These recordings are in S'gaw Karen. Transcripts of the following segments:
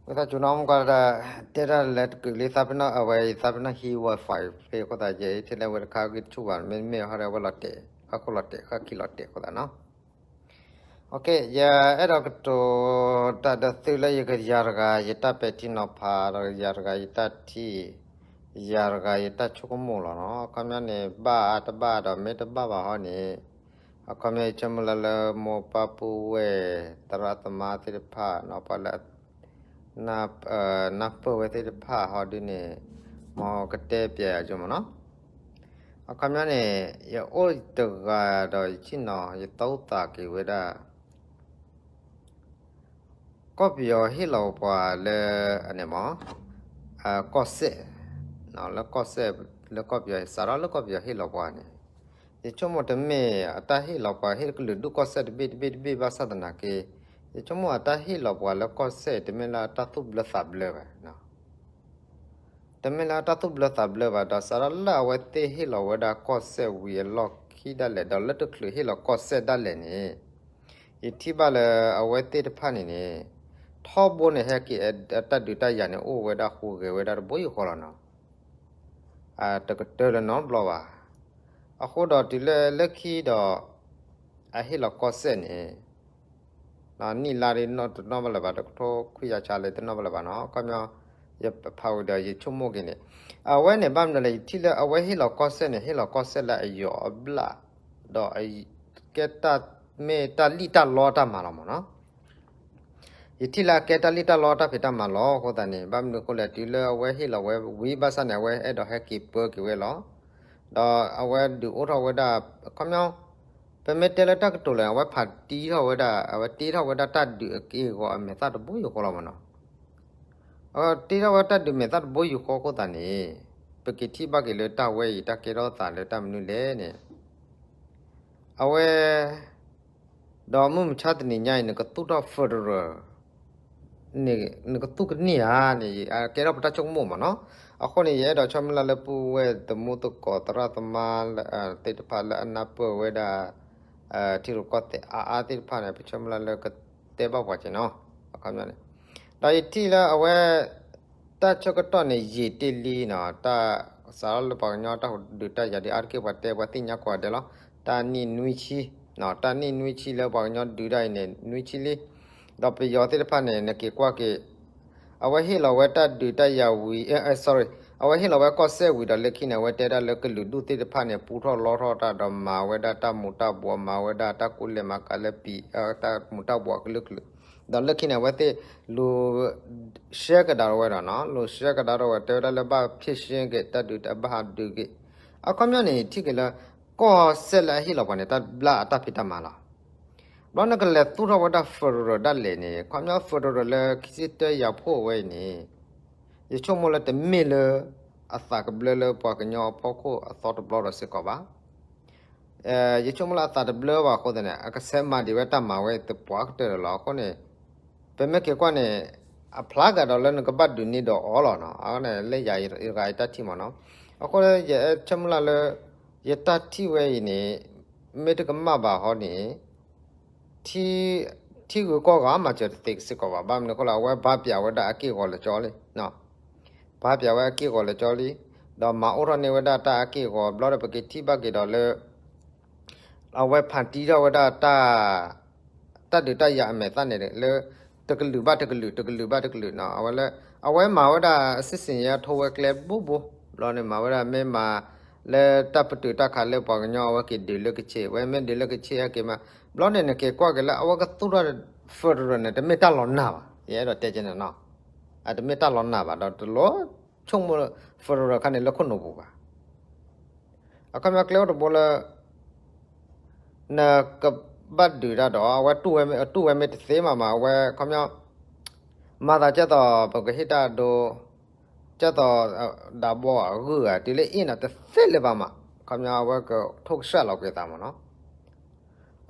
ဝံသးစူၤနီၤ မုၢ်ကီၢ်တၢ် တဲတၢ်လဲၤတကုာ်လံ သးပ့ၤနီၣ် အဝဲအံၤ သးပ့ၤနီၣ်ဟံး Wi-Fi ဖဲအဃိသတး ယအဲၣ်ထဲလဲၣ်ဝဲတခါဂ့ၢ်တဆူၣ်ဘၣ် မ့တမ့ၢ်ဟီဒီးအဝဲလီၤတဲာ် ဃၣ်ခိၣ်လီၤတဲာ် ဃၣ်ခံလီၤတဲာ်အဃိသတးနီၤ. ယအဲၣ်ဒိးကတိၤတၢ်ဒီးသုလၢယကယၤတဂၤ ယတၢ်ပဲာ်ထံနီၤဖး ဒီးယၤတဂၤယတၢ်ထံၣ် ယၤတဂၤယတၢ်ဆိကမိၣ်လီၤနီၤ. အခီပညီန့ၣ် ဘၣ်အါတဘၣ်ဒီးမ့ၢ်တဘၣ်ဘၣ်ဟီန့ၣ် အခီပညီယဆိကမိၣ်လၢလၢမိၢ်ပၢ်ပုၢ်ဝဲၢ် သရၣ်သမါသ့ၣ်တဖၣ်နီၤ ပှၤလၢ နၢ်ပၢၢ်ဝဲသ့ၣ်တဖၣ်ဟီဒုန့ၣ် မ်ကတဲပျဲယၤယိမ့ၢ်နီၤ. အခီပညီန့ၣ် ယအိၣ်တဂၤဒီးယဆ့ၣ်နီၤ ယသူၣ်သးက့ၤဝဲဒၣ် ကီၢ်ပယီၤဟ့ၣ်လီၤပှၤလၢ အန့ၣ်မ့ၢ် ကီၢ်စဲၣ် လၢကီၢ်စဲၣ် လၢကီၢ်ပယီၤ စးထီၣ်လၢကီၢ်ပယီၤဟ့ၣ်လီၤပှၤန့ၣ် ယဆိကမိၣ်တမ့ၢ်အတၢ်ဟ့ၣ်လီၤပှၤ ဟ့ၣ်ကလုာ်ဒူၣ်ကီၢ်စဲၣ်တဘ့ၣ်တဘ့ၣ်တဘ့ၣ်ဘၣ်ဆၣ်သနာ်က့ ယဆိကမိၣ်အတၢ်ဟ့ၣ်လီၤပှၤလၢကီၢ်စဲၣ် တမ့ၢ်လၢအတၢ်သူၣ်ဘျၢသးဘျၢဘၣ် တမ့ၢ်လၢအတၢ်သူၣ်ဘျၢသးဘျၢဘၣ် ဒီးစးထီၣ်လၢအဝဲသ့ၣ်ဟ့ၣ်လီၤဝဲဒၣ်ကီၢ်စဲၣ်ဝံၤအလီၢ်ခံဒၣ်လဲာ် ဒီးလၢတချုးဟ့ၣ်လီၤကီၢ်စဲၣ်ဒၣ်လဲာ်န့ၣ် ယထံၣ်ဘၣ်လၢအဝဲသ့ၣ်တဖၣ်န့ၣ်န့ၣ် ထီဘိန့ၣ် ဟဲက့ၤတၢ်ဒုးတၢ်ယၤန့ၣ် အိၣ်ဝဲဒၣ်ဟူးဂဲၤဝဲဒၣ်တဘိယူၢ်ဃီလီၤနီၤ. တကတၢၢ်လၢၤနီတဘျီဘၣ်. အဃိဒီးတုၤလၢလၢခံဒီး အဟ့ၣ်လီၤကီၢ်စဲၣ်န့ၣ် နံၣ်လါဒ်တနီၣ်ဘၣ်လၢၤဘၣ် တကထိခွံကယၤဆါလၢတနီၣ်ဘၣ်လၢၤဘၣ်နီၤ. အခီပညီ ယဖးဝံၤဒီးယဆိကမိၣ်က့ၤန့ၣ် အဝဲန့ၣ်ဘၣ်မနုၤလဲၣ် ယထံၣ်လၢအဝဲဟ့ၣ်လီၤကီၢ်စဲၣ်န့ၣ် ဟ့ၣ်လီၤကီၢ်စဲၣ်လၢအယီၤအဘျၣ် ဒီးကဲတၢ်မ့ၢ်တၢ်လံၣ်တၢ်လီတၢ်မၤလီၤမ့ၢ်နီၤ. ယထံၣ်လၢအကဲတၢ်လံၣ်တၢ်လီတၢ်ဖံးတၢ်မၤလီၤအဃိသတးန့ၣ် ဘၣ်မနုၤအဃိလဲၣ် တုၤလၢအဝဲဟ့ၣ်လီၤဝဲဝံၤဘၣ်ဆၣ်န့ၣ် အဝဲအဲၣ်ဒိးဟဲက့ၤပၢက့ၤဝဲလီၤ. ဒီးအဝဲဒုးအိၣ်ထီၣ်ဝဲဒၣ် အခီပညီ ပမ့ၢ်တဲလၢတၢ်ကတိၤလဲၣ် အဝဲဖးတံထီၣ်ဝဲဒၣ် အဝဲတ့ထီၣ်ဝဲဒၣ်တၢ်ဒုးအက့ၢ်အဂီၤအမဲာ်သၣ်တဘိယူၢ်ဃီလီၤမ့ၢ်နီၤ. အဝဲတ့ထီၣ်ဝဲတၢ်ဒုးမဲာ်သၣ်တဘိယူၢ်ဃီအဃိသတးန့ၣ် ပက့ၤထံၣ်ဘၣ်က့ၤလၢတၢ်ဝဲအံၤ တၢ်ကဲထီၣ်သးလၢတၢ်မနုၤလဲၣ်န့ၣ် အဝဲ ဒီးမုၢ်မဆါတနံၤညါအံၤ နကသူၣ်ထီၣ် federal န့ၣ် နကသူၣ်ကန့ၢ်ဧါန့ၣ် ကဲထီၣ်ပတၢ်ဆိကမိၣ်မ့ၢ်နီၤ. အဃိန့ၣ် ယအဲၣ်ဒိးဆၢမုၢ်လၢ်လၢပုၢ်ဝဲၢ်သမူသကိးသရၣ်သမါသ့ၣ်တဖၣ်လၢအနၢ်ပၢၢ်ဝဲဒၣ် ထံရူၢ်ကီၢ်သဲးအါအါသ့ၣ်တဖၣ်န့ၣ် ပဆၢမုၢ်လၢ်လၢကတဲဘၣ်ပှၤက့ၤနီၤ. အခီပညီန့ၣ် ဒီးယထံၣ်လၢအဝဲ တၢ်ဆၢကတီၢ်န့ၣ် ယံာ်တ့ၢ်လံနီၤ, တၢ်စးထီၣ်လၢပှၤကညီတၢ်ဒုးတၢ်ယၤဒ်အါတက့ၢ် ပှၤတဲပှၤသ့ၣ်ညါကိးဂၤဒဲးလီၤ. တၢ်နံၣ်နွံဆံ, တၢ်နံၣ်နွံဆံလၢပှၤကညီဒုးတၢ်အံၤန့ၣ် နွံဆံလံ. ဒီးပယီၤသ့ၣ်တဖၣ်န့ၣ် နက့ၤကွၢ်က့ၤ အဝဲဟ့ၣ်လီၤဝဲတၢ်ဒုးတၢ်ယၤဝံၤ, sorry, အဝဲဟ့ၣ်လီၤဝဲကီၢ်စဲၣ်ဝံၤဒီးလၢခံန့ၣ် အဝဲတဲဒၣ်လၢကလုာ်ဒူၣ်သ့ၣ်တဖၣ်န့ၣ် ပူထီၣ်လီထီၣ်တၢ်ဒီးမၤဝဲဒၣ်တၢ်မူၤတၢ်ဘှီး မၤဝဲဒၣ်တၢ်ကူၣ်လဲၤမၤကၤလၢပံၤ တၢ်မူၤတၢ်ဘှီးကလုာ်ကလုာ်, ဒီးလၢခံန့ၣ် အဝဲသ့ၣ်လူၤ ရှဲကဒါထီၣ်ဝဲဒီးနီၤ, လူၤရှဲကဒါထီၣ်ဝဲ တဲဝဲဒၣ်လၢဘၣ်ဖ့ၣ်ရှ့က့ၤ တၢ်ဒုးတၢ်ဘၣ်ဟးဒုးက့ၤ. အခီပညီန့ၣ် ထံၣ်က့ၤလၢ ကီၢ်စဲၣ်လၢအဟ့ၣ်လီၤပှၤန့ၣ် တၢ်ဘျၣ်အတၢ်ဖံးတၢ်မၤလီၤ. ဘျီနကလဲၤသူၣ်ထီၣ်ဝဲဒၣ် federal ဒၣ်လဲာ်န့ၣ် အခီပညီ federal လၢခံဆံတၢယၤဖှိၣ်ဝဲအံၤန့ၣ် ယဆိကမိၣ်လၢတမ့ၢ်လၢ အသးကဘျၢလၢပှၤကညီအဖီခိၣ်အသီတဘျီဒီးစ့ၢ်ကီးဘၣ်. ယဆိကမိၣ်လၢအသးတဘျၢဘၣ်အဃိသတးန့ၣ် အကဆဲးမၤဒံးဝဲတၢ်မၤဝဲသပှၢ်ကတၢၢ်လီၤ. အဃိန့ၣ် ပမ့ၢ်က့ၤကွၢ်န့ၣ် အဖျါကဒီးလၢနကဘၣ်ဒုးန့ၢ်ဒီးအီၤလီၤနီၤ. အဃိန့ၣ် လၢယၤယဂၤယတၢ်ထံၣ်မ့ၢ်နီၤ. အဃိလၢယဆၢမုၢ်လၢ်လၢ ယတၢ်ထံၣ်ဝဲအံၤန့ၣ် မ့ၢ်တကမၣ်ဘၣ်ဟီန့ၣ် ထံ ထံဂုၤကီၢ်ဂၤမၤစၢၤတသ့စ့ၢ်ကီးဘၣ်. ဘၣ်မနုၤအဃိလဲၣ် အဝဲဘါပၠးဝဲဒၣ်အက့ၢ်အဂီၤလၢာ်ကၠီလံ ဘါပၠးဝဲအက့ၢ်အဂီၤလၢာ်ကၠီလံ, ဒီးမၤအိၣ်ထီၣ်န့ၢ်ဝဲဒၣ်တၢ်အက့ၢ်အဂီၤ ဘျီဒီးပက့ၤထံၣ်ဘၣ်က့ၤဒီးလၢ အဝဲဖးတံထီၣ်ဝဲဒၣ်တၢ် တၢ်ဒုးတၢ်ယၤအမဲာ်သၣ်န့ၣ်လၢ တကလုာ်ဘၣ်တကလုာ် တကလုာ်ဘၣ်တကလုာ်နီၤ. အဝဲလၢ အဝဲမၤဝဲဒၣ် စစ်ဆင်ရေး အထိဝဲကျဲဘိဘိ, ဘျီန့ၣ် မၤဝဲဒၣ်မ့ၢ်မၤ လၢတၢ်ပတုာ်တၢ်ခးလၢပှၤကညီအဝဲက့ၤဒုးလၢကဆ့ အဝဲမ့ၢ်ဒုးလၢကဆ့ဟဲက့ၤမး, ဘျီန့ၣ် နက့ၤကွၢ်က့ၤလၢအဝဲကသူၣ်ထီၣ် federal န့ၣ် တမ့ၢ်တၢ်လီၤနၢ်ဘၣ်. ယအဲၣ်ဒိးတဲက့ၤန့ၣ်နီၤ, အတမ့ၢ်တၢ်လီၤနၢ်ဘၣ် ဒီးတလိၣ်ဆိကမိၣ် federal ခါန့ၣ်လၢခိၣ်နူာ်ပူၤဘၣ်. အခီပညီကျဲအိၣ်တဘိလၢ နကဘၣ်ဒုးတၢ်ဒီး အဝဲတူၢ်ဝဲမ့ၢ်တသ့မးမး အဝဲခီပညီ မၤသးကဲသိး ပကဟ့ၣ်တၢ်ဒိ ကဲသိး ဒးဘီအဂုၢ်ဂၤ တုၤလၢအ့ၣ်နၤတသ့လၢၤဘၣ်မး ခီပညီအဝဲကထိၣ်ကစၢ်လီၤက့ၤသးမးနီၤ.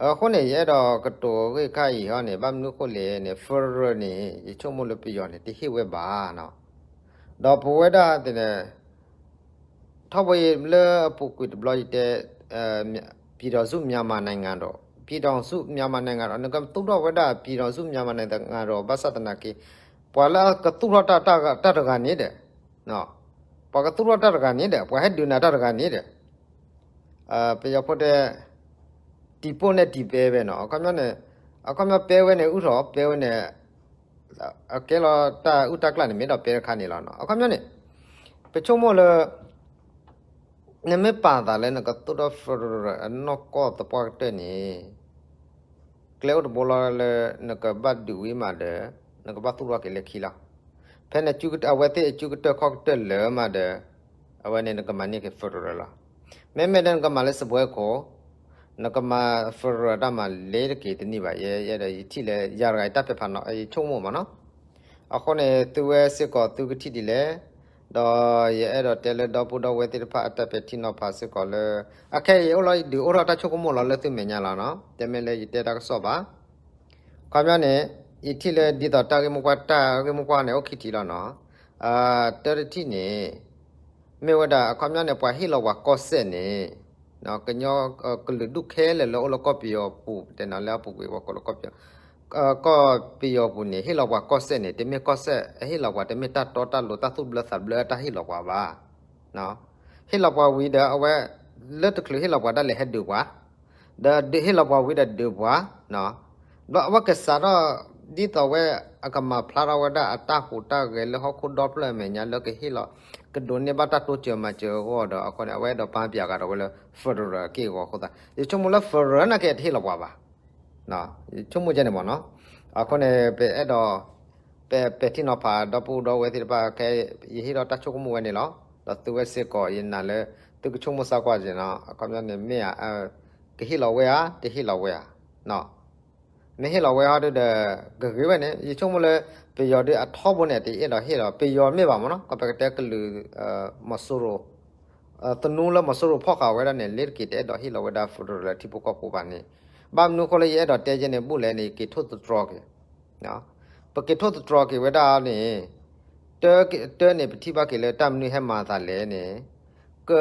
အဃိန့ၣ် ယအဲၣ်ဒိးကတိၤအဂ့ၢ်ခါအံၤဟီန့ၣ် ဘၣ်မနုၤဃိလဲၣ်န့ၣ် federal န့ၣ် ယဆိကမိၣ်လၢပယီၤန့ၣ် တဟ့ၣ်ဝဲဘၣ်နီၤ. ဒီးပဝဲဒၣ်သ့ၣ်န့ၣ် ထီဘိလၢအပူၤကွံာ်တဘျီယတဲ ပြည်ထောင်စုမြန်မာနိုင်ငံတော် ပြည်ထောင်စုမြန်မာနိုင်ငံတော် နကသူၣ်ထီၣ်ဝဲဒၣ် ပြည်ထောင်စုမြန်မာနိုင်ငံတော် ဘၣ်ဆၣ်သနာ်က့ ပှၤလၢအကသူၣ်ထီၣ်တၢ်တဂၤန့ၣ်ဒီး, ပှၤကသူၣ်ထီၣ်တၢ်တဂၤန့ၣ်ဒီး ပှၤဟဲဒုးနၤတၢ်တဂၤန့ၣ်ဒီး, ပယီၤဖိတဲ တံၤပိၢ်န့ၣ်တံၤပဲဝဲနီၤ, အခီပညီန့ၣ်, အခီပညီပဲဝဲန့ၣ် အုၣ်ထီၣ်ပဲဝဲန့ၣ်, အကဲလီၤတၢ်အုၣ်တၢ်ကျၢ်န့ၣ် မ့ၢ်ဒီးပဲတခါန့ၣ်လီၤနီၤ. အခီပညီန့ၣ် ပဆိကမိၣ်လၢ နမ့ၢ်ပာ်သးလၢနကသူၣ်ထီၣ် federal အနီၢ်ကီၢ်သပှၢ်ကတၢၢ်န့ၣ်, ကျဲအိၣ်တဘိလီၤလၢ နကဘၣ်ဒုးဝံၤမးဒီး နကဘၣ်သူၣ်ထီၣ်က့ၤလၢခံလီၤ. ဖဲန့ၣ် အဝဲသ့ၣ်အစုကတၢၢ်ခီၣ်ကတၢၢ်လၢာ်မးဒီး အဝဲန့ၣ်နကမၤန့ၢ်က့ၤ federal လီၤ. မ့မ့ၢ်ဒီးနကမၤလၢစပွဲခိၣ်, နကမၤ federal တၢ်မၤလ့ၤတက့ၤတန့ၢ်ဘၣ်, ယဲယဲဒီးယထံၣ်လၢယၤတဂၤယတၢ်ပဲာ်ဖးနီၤ ယဆိကမိၣ်မးနီၤ. အဃိန့ၣ် သုဝဲစ့ၢ်ကီးသုကထံၣ်ဒ်လဲၣ်, ဒီးယအဲၣ်ဒိးတဲလၢဒီပုၢ်ဒီဝဲၢ်သ့ၣ်တဖၣ်အတၢ်ပဲာ်ထံနီၤဖးစ့ၢ်ကီးလၢ အခဲအံၤအိၣ်လီၤ ယဒုးအိၣ်ထီၣ်တၢ်ဆိကမိၣ်လီၤလၢသုမဲာ်ညါလီၤနီၤ, တမ့ၢ်လၢယတဲတၢ်ကစီၣ်ဘၣ်. ခီပညီန့ၣ် ယထံၣ်လၢဒ်သိးတၢ်ဂ့ၢ်မိၢ်ပှၢ် တၢ်ဂ့ၢ်မိၢ်ပှၢ်န့ၣ် အိၣ်ခံထံၣ်လီၤနီၤ. တၢတထံၣ်န့ၣ် မ့ၢ်ဝဲဒၣ်အခီပညီန့ၣ် ပှၤဟ့ၣ်လီၤပှၤကီၢ်စဲၣ်န့ၣ် ကညီ ကလုာ်ဒူၣ်ခဲလၢာ်လၢအိၣ်လၢကီၢ်ပယီၤပူၤ ပတဲနီၤ လၢအပူၤကွံာ်ပှၤကိးလၢကီၢ်ပယီၤ, ကီၢ်ပယီၤပူၤန့ၣ် ဟ့ၣ်လီၤပှၤကီၢ်စဲၣ်န့ၣ် တမ့ၢ်ကီၢ်စဲၣ်အဟ့ၣ်လီၤပှၤ, တမ့ၢ်တၢ်တီတၢ်လိၤတၢ်သူၣ်ဘျၢသးဘျၢအတၢ်ဟ့ၣ်လီၤပှၤဘၣ်. ဟ့ၣ်လီၤပှၤဝံၤဒီးအဝဲ လၢတချုးဟ့ၣ်လီၤပှၤဒၣ်လဲာ်ဟဲဒုးပှၤ, ဒီးဟ့ၣ်လီၤပှၤဝံၤဒီးဒုးပှၤ, ဘျီအဝဲကစးထီၣ် ဒ်သိးဝဲအကမၤဖျါထီၣ်ဝဲဒၣ်အတၢ်ဟူးတၢ်ဂဲၤလၢဟီၣ်ခိၣ်ဒီဖျၢၣ်အမဲာ်ညါလၢကဟ့ၣ်လီၤ ကဒိးန့ၢ်ဘၣ်တၢ်တိစၢၤမၤစၢၤအဂီၢ်ဒီး အဃိန့ၣ် အဝဲအဲၣ်ဒိးပာ်ပၠးကဒီးဝဲလၢ federal အက့ၢ်အဂီၤအဃိသတး ယဆိကမိၣ်လၢ federal နာ်က့တဟ့ၣ်လီၤပှၤဘၣ်. ယဆိကမိၣ်ကဲန့ၣ်မ့ၢ်နီၤ. အဃိန့ၣ် ပအဲၣ်ဒိး ပဲာ်ထံနီၤဖးဒီပုၢ်ဒီဝဲၢ်သ့ၣ်တဖၣ်ခဲ ယဟ့ၣ်ထီၣ်တၢ်ဆိကမိၣ်ဝဲန့ၣ်လီၤ. ဒီးသုဝဲစ့ၢ်ကီးယနာ်လၢ သုကဆိကမိၣ်စၢ်ကွၢ်က့ၤနီၤ, အခီပညီန့ၣ်မ့ၢ်ဧါ, ကဟ့ၣ်လီၤဝဲဧါ, တဟ့ၣ်လီၤဝဲဧါ. မ့ၢ်ဟ့ၣ်လီၤဝဲဟီဒုဒီး ကဂ့ၤဝဲန့ၣ် ယဆိကမိၣ်လၢ ပယီၤဒုအထီဘိန့ၣ် တအဲၣ်ဒိးဟ့ၣ်လီၤ ပယီၤမ့ၢ်ဘၣ်မ့ၢ်နီၤ, ကပကတဲကလုာ် မီၤစိရိၤ သနူလၢမီၤစိရိၤဖီၣ်ဃာ်ဝဲဒၣ်န့ၣ် လ့ၤတက့ၤတအဲၣ်ဒိးဟ့ၣ်လီၤဝဲဒၣ် federal လၢထံဖိကီၢ်ဖိဘၣ်န့ၣ်, ဘၣ်မနုၤအဃိလၢယအဲၣ်ဒိးတဲကဲန့ၣ် ဘူၣ်လဲၣ်န့ၣ် က့ၤထိၣ်သတြီၤက့ၤ, ပက့ၤထိၣ်သတြီၤက့ၤဝဲဒၣ်န့ၣ်, တၢ်န့ၣ် ပထံၣ်ဘၣ်က့ၤလၢတၢ်မနုၤဟဲမၤသးလဲၣ်န့ၣ်, က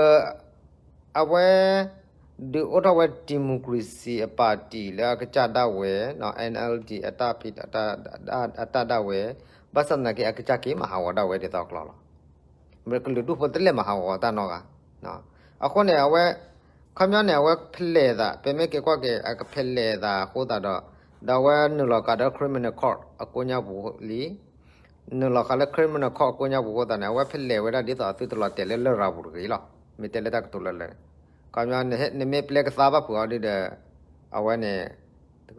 အဝဲ ဒုးအိၣ်ထီၣ်ဝဲ democracy အ party လၢအကစၢ်ဒၣ်ဝဲ, NLD အတၢ်ဖံး အတၢ်ဒၣ်ဝဲ, ဘၣ်ဆၣ်သနာ်က့ အကစၢ်က့ၤမၤဟးဂီၤဒၣ်ဝဲဒ်သိးကျီလီၤ. ကလုာ်ဒူၣ်ဖိတလဲၤမၤဟးဂီၤတၢ်နီတဂၤ. အဃိန့ၣ် အဝဲ ခီပညီန့ၣ် အဝဲဖဲလဲၣ်သး ပမ့ၢ်က့ၤကွၢ်က့ၤ အကဖဲလဲၣ်သးအဃိသတးဒီး ဒီးအဝဲနုာ်လီၤဃာ်ဒီး criminal court အကိးညါပူၤလံ နုာ်လီၤဃာ်လၢ criminal court အကိးညါပူၤအဃိသတးန့ၣ် အဝဲဖဲလဲၣ်ဝဲဒၣ်ဒ်သိးအသုတလီၤတဲာ်လၢလရာ်ပူၤတဂ့ၤလီၤ. မ့ၢ်တဲလၢတၢ်ကတိၤလၢလၢ ခီပညီ နမ့ၢ်ပျဲကသါဘၣ်ဖုးအီၤဒုဒီး အဝဲန့ၣ်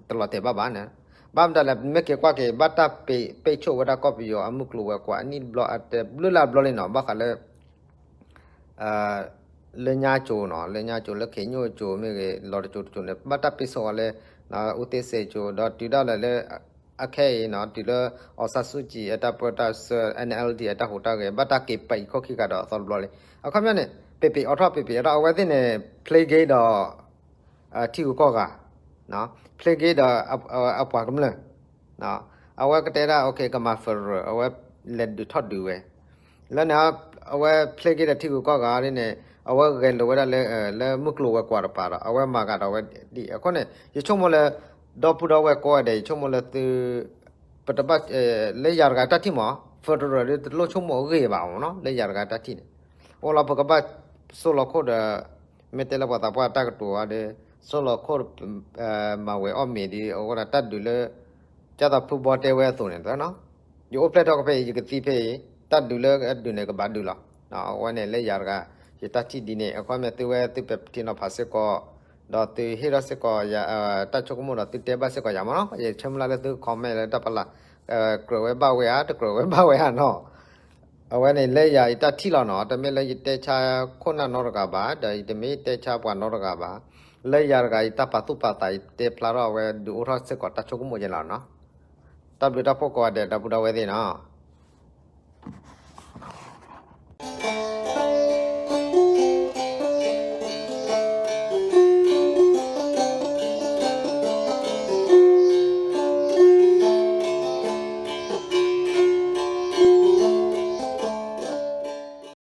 တလီၤတဲာ်ဘၣ်ဘၣ်န့ၣ်. ဘၣ်မတၤလဲၣ် မ့ၢ်က့ၤကွၢ်က့ၤ ဘၣ်တၢ်ပိတ်ဆိၣ်ဝဲဒၣ်ကီၢ်ပယီၤအမုၢ်ကျိၤဝဲၤကွာ်အနံၣ်တဘျီ အတဘျုးလၢ်ဘျီလံနီၤ ဘၣ်ဃးလၢ လၢညါကၠိၤနီၤ လၢညါကၠိၤ လၢခ့ညိၣ်ကၠိၤမ့ၢ်ဂ့ၤ လီၤတကၠိၤတကၠိၤန့ၣ် ဘၣ်တၢ်ပိတ်ဆိၣ်အီၤလၢ အူသ့စဲးကၠိၤ ဒီးတုၤဒၣ်လဲာ်လၢ အခဲအံၤနီၤ တုၤလၢ အောင်ဆန်းစုကြည် အတၢ်ပၢတၢ်ဆှၢ NLD အတၢ်ဟူးတၢ်ဂဲၤ ဘၣ်တၢ်က့ၤပာ်အံၤခီၣ်ခံဂၤဒီးအသီတဘျီလံ. အခီပညီန့ၣ် ပ့ၤပ့ၤအီထီၣ်ပ့ၤပ့ၤအီထီၣ် အဝဲသ့ၣ်န့ၣ် play game ဒီး ထံဂုၤကီၢ်ဂၤ play game ဒီး အပှၤကမျၢၢ် အဝဲကတဲဒၣ် ကမၤ federal အဝဲလဲၤဒုးထီၣ်ဒုးဝဲ လၢန့ၣ် အဝဲ play game ဒီးထံဂုၤကီၢ်ဂၤဒ်န့ၣ် အဝဲဂဲၤလိာ်ဝဲဒၣ်လၢ လၢမုၢ်ကျိၤဝဲၤကွာ်တပၤဒီး အဝဲမၤဂၤဒီးဝဲဒ် အဃိန့ၣ် ယဆိကမိၣ်လၢ ဒီပုၢ်ဒီဝဲၢ်ကိးဂၤဒဲး ယဆိကမိၣ်လၢသု ပတဘၣ် လၢယၤတဂၤတၢ်ထံၣ်မး federal ဒ်တလိၣ်ဆိကမိၣ်အဂ့ၢ်ဘၣ်မးနီၤ လၢယၤတဂၤတၢ်ထံၣ်န့ၣ် အိၣ်လီၤပကဘၣ် စိၢ်လီၤခိၣ်ဒီး မ့ၢ်တဲလၢပှၤသးပှၢ်တၢ်ကတိၤအီၤဒီး စိၢ်လီၤခိၣ် မၤဝဲၤအီၣ်မ့ၤဒီး အဝဲဒၣ်တၢ်ဒုးလၢ ကၢ်သးဖုဘီတဲဝဲအသိးန့ၣ် ယအိၣ်ဖျဲၣ်ထီၣ်ကဖဲအံၤ ယကသံဖဲအံၤ တၢ်ဒုးလၢအဒုးန့ၣ်ကဘၣ်ဒုးလီၤ. အဝဲန့ၣ်လၢယၤတဂၤ ယတၢ်ထံၣ်ဒ်န့ၣ် အခီပညီသုဝဲသုပဲာ်ထံနီၤဖးစ့ၢ်ကီး ဒီးသုဟ့ၣ်ထီၣ်စ့ၢ်ကီး တၢ်ဆိကမိၣ်ဒီးသုတဲဘၣ်စ့ၢ်ကီးယၤမးနီၤ ယဆၢမုၢ်လၢ်လၢသု comment လၢတၢ်ဖီလာ် ကြၢးဝဲဘၣ်ဝဲဧါ တကြၢးဝဲဘၣ်ဝဲဧါနီၤ အဝဲန့ၣ်လၢယၤယတၢ်ထံၣ်လီၤနီၤ တမ့ၢ်လၢယတဲဆါခိၣ်နၢ်နီတဂၤဘၣ် ဒီးယတမ့ၢ်တဲဆါပှၤနီတဂၤဘၣ် လၢယၤတဂၤယတၢ်ပာ်သူၣ်ပာ်သးယတဲဖျါထီၣ်အဝဲဒုးအိၣ်ထီၣ်စ့ၢ်ကီးတၢ်ဆိကမိၣ်ယဲလီၤနီၤ တၢ်ဘျုးတၢ်ဖှိၣ်ကိးဂၤဒဲး ဒီပုၢ်ဒီဝဲၢ်သ့ၣ်နီၤ